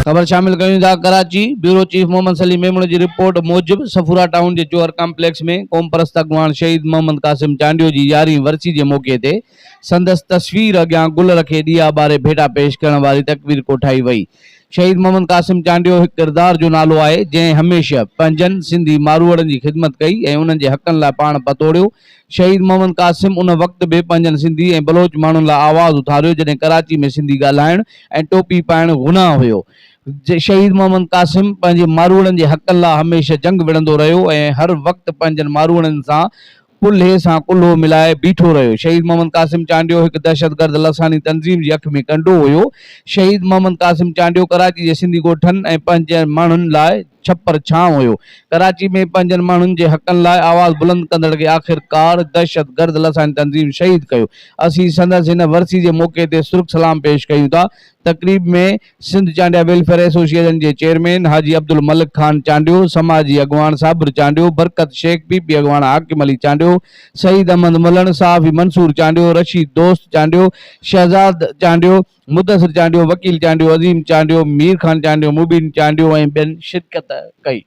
خبر شامل ڪيون ٿا ڪراچي، بيورو چيف محمد سليم ميمڻ جي رپورٽ موجب صفورا ٽائون جي جوهر ڪامپليڪس ۾ قومپرست اڳواڻ شهيد محمد قاسم چانڊيو جي يارهين ورسي جي موقعي تي سندس تصوير اڳيان گل رکي ڏيئا ٻاري ڀيٽا پيش ڪرڻ واري تقريب ڪوٺائي وئي. شهيد محمد قاسم چانڊيو هڪ ڪردار جو نالو آهي، جنهن هميشه پنهنجن سنڌي ماروئڙن جي خدمت ڪئي ۽ انهن جي حقن لاء پاڻ پتوڙيو. شهيد محمد قاسم ان وقت به پنهنجن سنڌي ۽ بلوچ ماڻهن لاء آواز اٿاريو، جڏهن ڪراچي ۾ سنڌي ڳالهائڻ ۽ ٽوپي پائڻ گناهه هيو. شهيد محمد قاسم پنهنجي ماروئڙن جي حقن لاء هميشه جنگ وڙهندو رهيو ۽ هر وقت پنهنجن ماروئڙن سان ڪلهي سان ڪلهو ملائي بيٺو رهيو. شهيد محمد قاسم چانڊيو هڪ دهشتگرد لساني تنظيم جي اک ۾ ڪنڊو هيو. شهيد محمد قاسم چانڊيو ڪراچي جي سنڌي ڳوٺن ۽ پنهنجن ماڻهن لاء ڇپر ڇانو هيو. ڪراچي ۾ پنهنجن ماڻهن جي حقن لاء آواز بلند ڪندڙ کي آخرڪار دهشتگرد لساني تنظيم شهيد ڪيو. اسين سندس هن ورسي جي موقعي تي سرخ سلام پيش ڪيون ٿا. تقريب ۾ سنڌ چانڊيا ويلفيئر ايسوسيئيشن جي چيئرمين حاجي عبدالملڪ خان چانڊيو، سماجي اڳواڻ صابر چانڊيو، برڪت شيخ، پي پي اڳواڻ حاڪم علي چانڊيو، سعيد احمد ملڻ، صحافي منصور چانڊيو، رشيد دوست چانڊيو، شهزاد چانڊيو، مدثر چانڊيو، وڪيل چانڊيو، عظيم چانڊيو، مير خان چانڊيو، مبين چانڊيو ۽ ٻين شرڪت ڪئي.